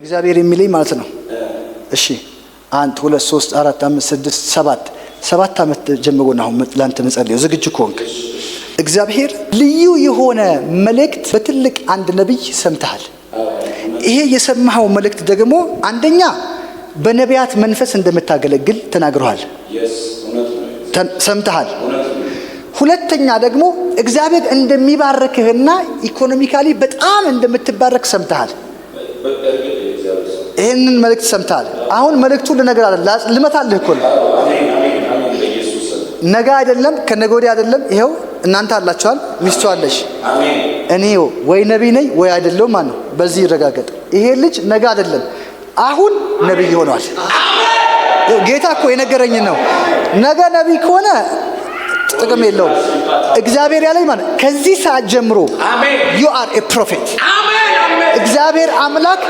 እግዚአብሔር የሚለኝ ማለት ነው። እሺ፣ 1፣ 2፣ 3፣ 4፣ 5፣ 6፣ 7፣ 7 ዓመት ጀምሮ ነው አሁን ለአንተ መጸለየው ዝግጁ ከሆንክ። እግዚአብሔር ልዩ የሆነ መልእክት በትልቅ አንድ ነቢይ ሰምተሃል። ይሄ የሰማኸው መልእክት ደግሞ አንደኛ በነቢያት መንፈስ እንደምታገለግል ተናግረዋል፣ ሰምተሃል። ሁለተኛ ደግሞ እግዚአብሔር እንደሚባርክህና economically በጣም እንደምትባረክ ሰምተሃል። ይህንን መልእክት ሰምተሃል። አሁን መልእክቱ ልነግርህ አይደለም፣ ልመታልህ እኮ ነው። ነገ አይደለም፣ ከነገ ወዲያ አይደለም። ይኸው እናንተ አላችኋል፣ ሚስቱ አለሽ። እኔ ወይ ነቢይ ነኝ ወይ አይደለሁም። ማን ነው በዚህ ይረጋገጥ። ይሄ ልጅ ነገ አይደለም አሁን ነቢይ ሆኗል። ጌታ እኮ የነገረኝ ነው። ነገ ነቢይ ከሆነ ጥቅም የለውም። እግዚአብሔር ያለኝ ማለት ከዚህ ሰዓት ጀምሮ you are a prophet። እግዚአብሔር አምላክ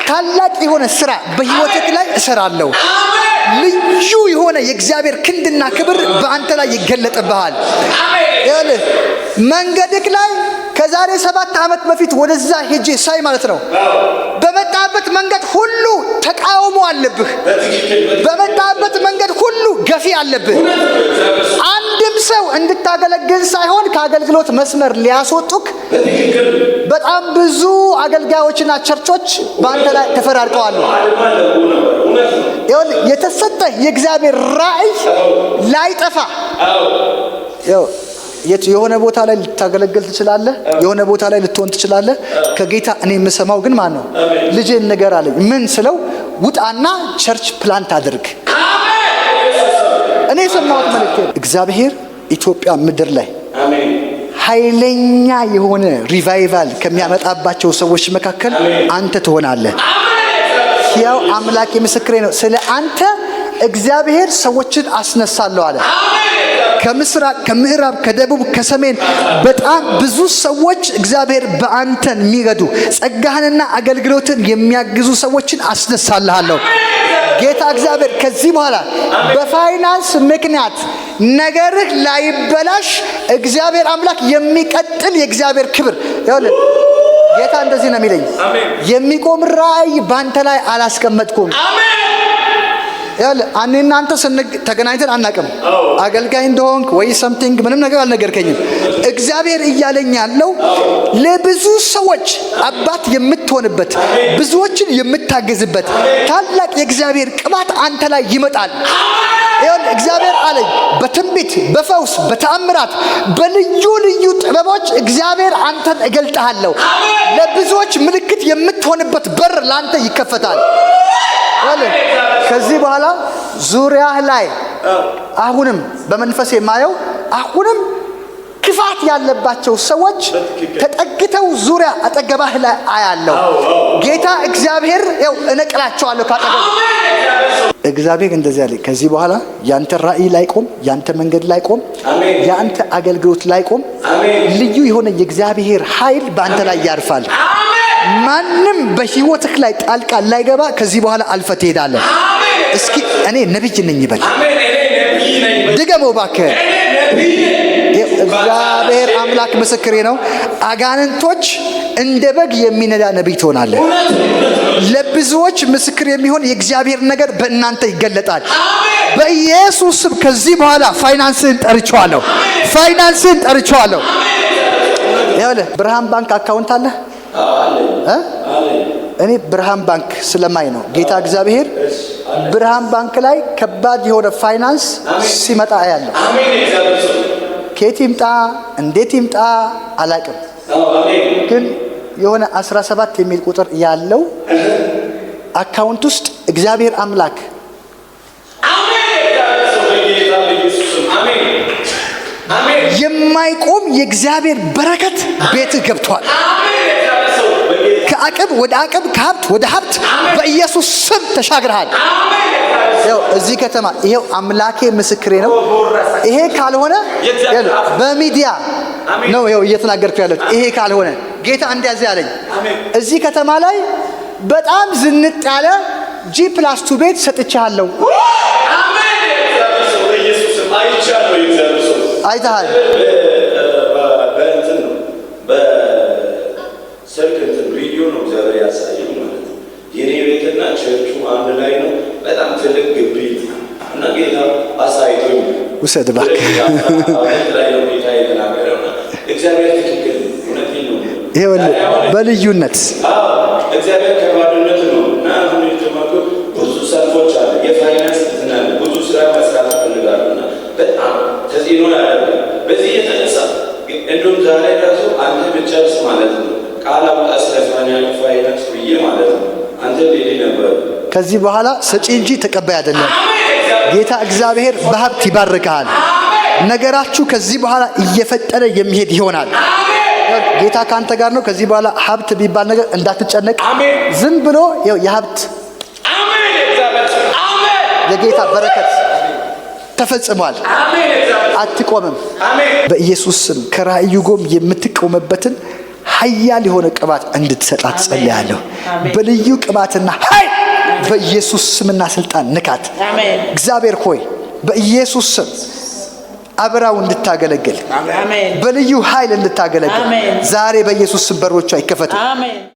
ታላቅ የሆነ ስራ በህይወትህ ላይ እሰራለሁ። ልዩ የሆነ የእግዚአብሔር ክንድና ክብር በአንተ ላይ ይገለጥብሃል። ይኸውልህ፣ መንገድህ ላይ ከዛሬ 7 ዓመት በፊት ወደዛ ሄጄ ሳይ ማለት ነው፣ በመጣበት መንገድ ሁሉ ተቃውሞ አለብህ። በመጣበት መንገድ ሁሉ ገፊ አለብህ። አንድም ሰው እንድታገለግል ሳይሆን ከአገልግሎት መስመር ሊያስወጡክ በጣም ብዙ አገልጋዮችና ቸርቾች በአንተ ላይ ተፈራርቀዋል። ይኸውልህ፣ የተሰጠህ የእግዚአብሔር ራእይ ላይጠፋ ይኸው የሆነ ቦታ ላይ ልታገለግል ትችላለህ። የሆነ ቦታ ላይ ልትሆን ትችላለህ። ከጌታ እኔ የምሰማው ግን ማን ነው? ልጄን ንገር አለኝ። ምን ስለው ውጣና church plant አድርግ። እኔ የሰማሁት መልእክት እግዚአብሔር ኢትዮጵያ ምድር ላይ ኃይለኛ የሆነ revival ከሚያመጣባቸው ሰዎች መካከል አንተ ትሆናለህ። ሕያው አምላክ ምስክሬ ነው። ስለ አንተ እግዚአብሔር ሰዎችን አስነሳለሁ አለ። ከምስራቅ፣ ከምዕራብ፣ ከደቡብ፣ ከሰሜን በጣም ብዙ ሰዎች እግዚአብሔር በአንተን የሚረዱ፣ ጸጋህንና አገልግሎትን የሚያግዙ ሰዎችን አስነሳልሃለሁ። ጌታ እግዚአብሔር ከዚህ በኋላ በፋይናንስ ምክንያት ነገርህ ላይበላሽ እግዚአብሔር አምላክ የሚቀጥል የእግዚአብሔር ክብር፣ ይኸውልህ፣ ጌታ እንደዚህ ነው የሚለኝ፣ የሚቆም ራእይ በአንተ ላይ አላስቀመጥኩም። ይኸውልህ፣ እኔና አንተ ተገናኝተን አናውቅም። አገልጋይ እንደሆንክ ወይ something ምንም ነገር አልነገርከኝም። እግዚአብሔር እያለኝ ያለው ለብዙ ሰዎች አባት የምትሆንበት፣ ብዙዎችን የምታግዝበት ታላቅ የእግዚአብሔር ቅባት አንተ ላይ ይመጣል። ይኸውልህ፣ እግዚአብሔር አለኝ በትንቢት፣ በፈውስ፣ በተአምራት፣ በልዩ ልዩ ጥበቦች እግዚአብሔር አንተን እገልጥሃለሁ። ለብዙዎች ምልክት የምትሆንበት በር ለአንተ ይከፈታል። ይኸውልህ፣ ከዚህ በኋላ ዙሪያህ ላይ አሁንም በመንፈስ የማየው አሁንም ክፋት ያለባቸው ሰዎች ተጠግተው ዙሪያ አጠገባህ ላይ አያለው። ጌታ እግዚአብሔር ያው እነቅላቸዋለሁ ካጠገብ። እግዚአብሔር እንደዚህ አለ። ከዚህ በኋላ ያንተ ራእይ ላይቆም፣ ያንተ መንገድ ላይቆም፣ ያንተ አገልግሎት ላይቆም፣ ልዩ የሆነ የእግዚአብሔር ኃይል በአንተ ላይ ያርፋል። ማንም በህይወትህ ላይ ጣልቃ ላይገባ ከዚህ በኋላ አልፈህ ትሄዳለህ። እስኪ እኔ ነብይ ነኝ በል። ድገመው እባክህ። እግዚአብሔር አምላክ ምስክሬ ነው። አጋንንቶች እንደ በግ የሚነዳ ነቢይ ትሆናለህ። ለብዙዎች ምስክር የሚሆን የእግዚአብሔር ነገር በእናንተ ይገለጣል። በኢየሱስ ስም ከዚህ በኋላ ፋይናንስህን ጠርቼዋለሁ። ፋይናንስህን ጠርቼዋለሁ። ይኸውልህ፣ ብርሃን ባንክ account አለ እ? እኔ ብርሃን ባንክ ስለማይ ነው። ጌታ እግዚአብሔር ብርሃን ባንክ ላይ ከባድ የሆነ ፋይናንስ ሲመጣ አያለሁ። ከየት ይምጣ እንዴት ይምጣ አላቅም፣ ግን የሆነ 17 የሚል ቁጥር ያለው account ውስጥ እግዚአብሔር አምላክ እግዚአብሔር ሰው በጌታ በኢየሱስ ስም አሜን አሜን። የማይቆም የእግዚአብሔር በረከት ቤትህ ገብቷል። አሜን። እግዚአብሔር ሰው በጌታ ከአቅም ወደ አቅም፣ ከሀብት ወደ ሀብት በኢየሱስ ስም ተሻግረሃል። ይኸው እዚህ ከተማ ይኸው አምላኬ ምስክሬ ነው። ይሄ ካልሆነ ይኸውልህ፣ በሚዲያ ነው ይኸው እየተናገርኩ ያለሁት። ይሄ ካልሆነ ጌታ እንዲያዝ ያለኝ እዚህ ከተማ ላይ በጣም ዝንጥ ያለ G+2 ቤት ሰጥቼሃለሁ። አሜን። እግዚአብሔር ሰው በኢየሱስ ስም አይቻለሁ። የእግዚአብሔር ሰው አይተሃል። በእንትን ነው፣ በስልክ እንትን ቪዲዮ ነው እግዚአብሔር ያሳየኝ ማለት ነው። የኔ ቤትና ቸርቹ አንድ ላይ ነው። በጣም ትልቅ ግቢ እና ጌታ አሳይቶኝ ውሰድ እባክህ። 12 ላይ ነው ጌታ የተናገረው እና እግዚአብሔር ትክክል ነው። እውነቴን ነው። ይኸውልህ በልዩነት አዎ፣ እግዚአብሔር ከባዶነት ነው እና አሁን የጀመርኩት ብዙ ሰልፎች አለ፣ የፋይናንስ እንትን አለ፣ ብዙ ስራ መስራት እፈልጋለሁ እና በጣም ተጽዕኖ ያደርጋል። በዚህ የተነሳ እንዲሁም ዛሬ ራሱ አንተ ብቻስ ማለት ነው ቃል አውጣ ስለ ፋይናንስ ብዬ ማለት ነው አንተ ሌሊ ነበር። ከዚህ በኋላ ሰጪ እንጂ ተቀባይ አይደለም። ጌታ እግዚአብሔር በሀብት ይባርክሃል። ነገራችሁ ከዚህ በኋላ እየፈጠነ የሚሄድ ይሆናል። ጌታ ከአንተ ጋር ነው። ከዚህ በኋላ ሀብት ቢባል ነገር እንዳትጨነቅ። አሜን። ዝም ብሎ ይኸው የሀብት አሜን። እግዚአብሔር አሜን። የጌታ በረከት ተፈጽሟል። አሜን። እግዚአብሔር አትቆምም። አሜን። በኢየሱስ ስም ከራእዩ ጎን የምትቆምበትን ኃያል የሆነ ቅባት እንድትሰጣት ጸልያለሁ። አሜን። በልዩ ቅባትና ኃይል በኢየሱስ ስምና ስልጣን ንካት። አሜን። እግዚአብሔር ሆይ፣ በኢየሱስ ስም አብራው እንድታገለግል አሜን። በልዩ ኃይል እንድታገለግል አሜን። ዛሬ በኢየሱስ ስም በሮቿ ይከፈቱ። አሜን።